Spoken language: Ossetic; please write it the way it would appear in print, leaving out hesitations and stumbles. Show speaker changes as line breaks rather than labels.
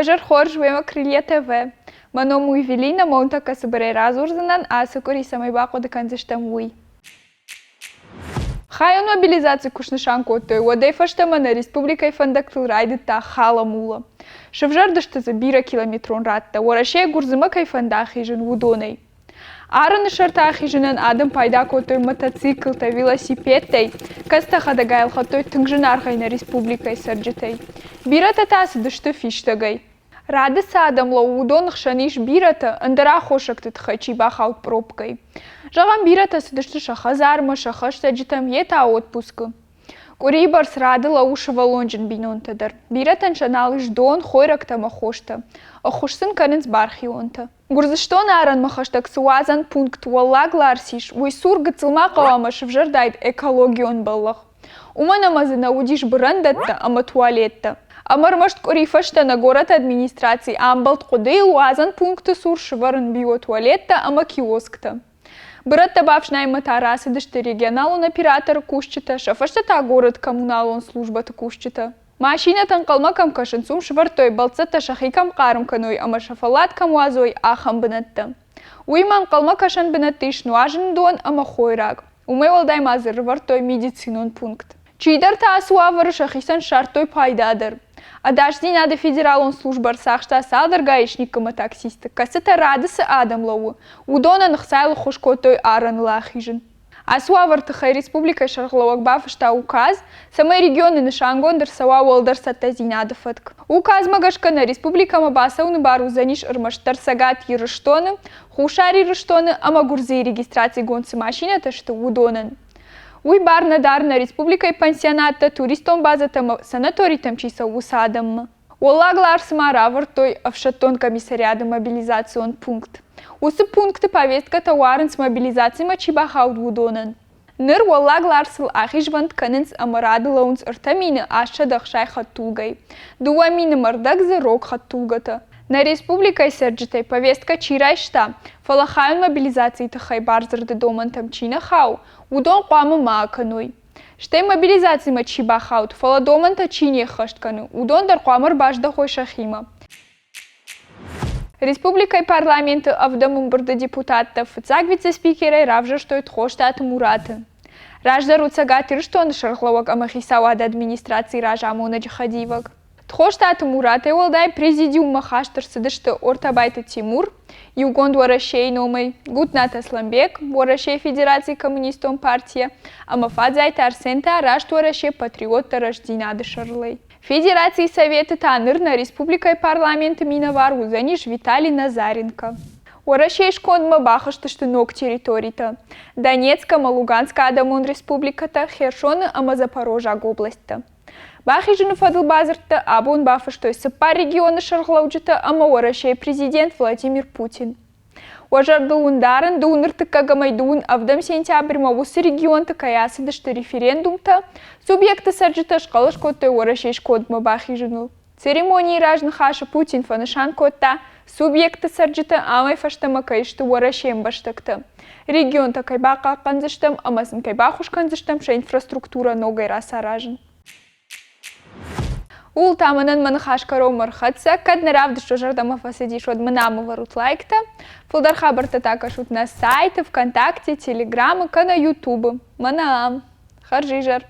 Уӕ зӕр хорз, уемӕ Крылья ТВ. Мӕ ном у Эвелина, мӕ уын тӕккӕ цыбырӕй радзурдзынӕн, ацы къуыри цӕмӕй бахъуыды кӕндзыстӕм, уый. Хайон мобилизаци куы снысан кодтой, уӕдӕй фӕстӕмӕ нӕ республикӕйы фӕндӕгтыл райдыдта халамула. Сывзӕрдысты дзы бирӕкилометрон рӕттӕ, Уӕрӕсейӕ Гуырдзымӕ кӕй фӕнды ахизын, уыдонӕй. Арыны сӕрты ахизынӕн адӕм пайда кодтой мотоциклтӕ, велосипедтӕй, кӕцытӕ хӕдӕгай ӕлхӕдтой тынг зынаргъӕй нӕ республикӕйы цӕрджытӕй. Бирӕтӕ та цыдысты фистӕгӕй. Рады цы адӕм лӕууы, уыдоны хсӕн ис бирӕтӕ, ӕндӕр аххосӕгты тыххӕй чи бахауд пъробкӕйы. Зӕгъӕм, бирӕтӕ цыдысты сӕ хӕдзармӕ, сӕ хӕстӕджытӕм, йе та отпускы. Къуырийы бӕрц рады лӕууы сывӕллонджын бинонтӕ дӕр. Бирӕтӕн сӕ нал ис дон, хойрӕгтӕ ӕмӕ хостӕ. Ӕххуыс сын кӕнынц бархионтӕ. Гуырдзыстоны арӕнмӕ хӕстӕг цы уадзӕн пункт Уӕллаг Ларс ис, уый цур гыццыл ма хъуамӕ сывзӕрдаид экологион бӕллӕх. Уымӕн ӕмӕ дзы нӕ уыдис бырӕндӕттӕ ӕмӕ туалеттӕ. Ӕмӕ ӕрмӕст къуыри фӕстӕ нӕ горӕты администраци амбӕлд хъуыдыйыл уадзӕн пункты цур сывӕрын биотуалеттӕ ӕмӕ киосктӕ. Бырӕттӕ бафснайынмӕ та рацыдысты регионалон операторы кусджытӕ, сӕ фӕстӕ та горӕт коммуналон службӕты кусджытӕ. Машинӕтӕ ӕнхъӕлмӕ кӕм кӕсынц, уым сӕвӕрдтой, бӕлццӕттӕ сӕхи кӕм хъарм кӕной ӕмӕ сӕ фӕллад кӕм уадзой, ахӕм бынӕттӕ. Уыимӕ ӕнхъӕлмӕ кӕсӕн бынӕтты ис нуазыны дон ӕмӕ хойраг. Уымӕй уӕлдай ма дзы ӕрывӕрдтой медицинон пункт. Чидӕртӕ ацы уавӕры сӕхицӕн ссардтой пайда дӕр. Ӕдасдзинады федералон службӕ ӕрцахста цалдӕр гаишникы ӕмӕ таксисты, кӕцытӕ рады цы адӕм лӕууы, уыдонӕн ӕхцайыл ӕххуыс кодтой арӕныл ахизын. Ацы уавӕры тыххӕй республикӕйы сӕргълӕууӕг бафыста указ, цӕмӕй регионы нысангонд ӕрцӕуа уӕлдӕр цӕттӕдзинады фӕтк. Указмӕ гӕсгӕ нӕ республикӕмӕ бацӕуыны бар уыдзӕнис ӕрмӕстдӕр Цӕгат Ирыстоны, Хуссар Ирыстоны ӕмӕ Гуырдзыйы регистрацигонд цы машинӕтӕ сты, уыдонӕн. Уый бар нӕ дары нӕ республикӕйы пансионаттӕ, туристон базӕтӕ ӕмӕ санаторитӕм чи цӕуы, уыцы адӕммӕ. Уӕллаг Ларсы ма равӕрдтой ӕфсӕддон комиссариады мобилизацион пункт. Уыцы пункты повесткӕтӕ уарынц мобилизацимӕ чи бахауд, уыдонӕн. Ныр Уӕллаг Ларсыл ахизвӕнд кӕнынц ӕмӕ рады лӕууынц 3860 хӕдтулгӕйы. 2 000 мӕрдӕг дзы рог хӕдтулгӕтӕ. Нӕ республикӕйы цӕрджытӕй повесткӕ чи райста, фӕлӕ хайон мобилизацийы тыххӕй бардзырды домӕнтӕм чи нӕ хауы, уыдон хъуамӕ ма акӕной. Стӕй мобилизацимӕ чи бахауд, фӕлӕ домӕнтӕ чи не ххӕст кӕны, уыдон дӕр хъуамӕ ӕрбаздӕхой сӕхимӕ. Республикӕйы парламенты ӕвдӕм ӕмбырды депутаттӕ фыццаг вице-спикерӕй равзӕрстой Тхостаты Мураты. Раздӕр уыд Цӕгат Ирыстоны сӕргълӕууӕг ӕмӕ хицауады администрацийы разамонӕджы хӕдивӕг. Тхостаты Муратӕй уӕлдай президиуммӕ хаст ӕрцыдысты Ортабайты Тимур, Иугонд Уӕрӕсейы номӕй, Гутнаты Аслӕнбег, Уӕрӕсейы Федерацийы Коммунистон партийӕ ӕмӕ Фадзайты Арсен та Раст Уӕрӕсе патриоттӕ рӕстдзинады сӕрлӕй. Федерацийы Советы та ныр нӕ республикӕйы парламенты минӕвар уыдзӕнис Виталий Назаренко. Уӕрӕсейы скондмӕ бахызтысты ног территоритӕ – Донецк ӕмӕ Луганскы адӕмон республикӕтӕ, Херсоны ӕмӕ Запорожаг облӕсттӕ. Бахизыны фӕдыл бадзырдтӕ абон бафыстой цыппар регионы сӕргълӕуджытӕ ӕмӕ Уӕрӕсейы президент Владимир Путин. Уӕ зӕрдыл уын дарын, дыууын ӕртыккӕгӕмӕй дыууын ӕвдӕм сентябрьмӕ уыцы регионты кӕй ацыдысты референдумтӕ, субъектты цӕрджытӕ схъӕлӕс кодтой Уӕрӕсейы скондмӕ бахизыныл. Церемонийы разныхасы Путин фӕнысан кодта, субъектты цӕрджытӕ амӕй фӕстӕмӕ кӕй сты Уӕрӕсейы ӕмбӕстӕгтӕ, регионтӕ кӕй бахъахъхъӕндзыстӕм ӕмӕ сын кӕй баххуыс кӕндзыстӕм сӕ инфраструктурӕ ногӕй рацаразын. Ууыл та мӕнӕн мӕ ныхас кӕронмӕ ӕрхӕццӕ. Кӕд нӕ равдыст уӕ зӕрдӕмӕ фӕцыдис, уӕд мын ам ӕвӕрут лайктӕ. Фылдӕр хабӕрттӕ та кӕсут нӕ сайты, ВКонтакте, Телеграмы кӕнӕ Ютубы. Мӕнӕ ам. Хӕрзизӕр!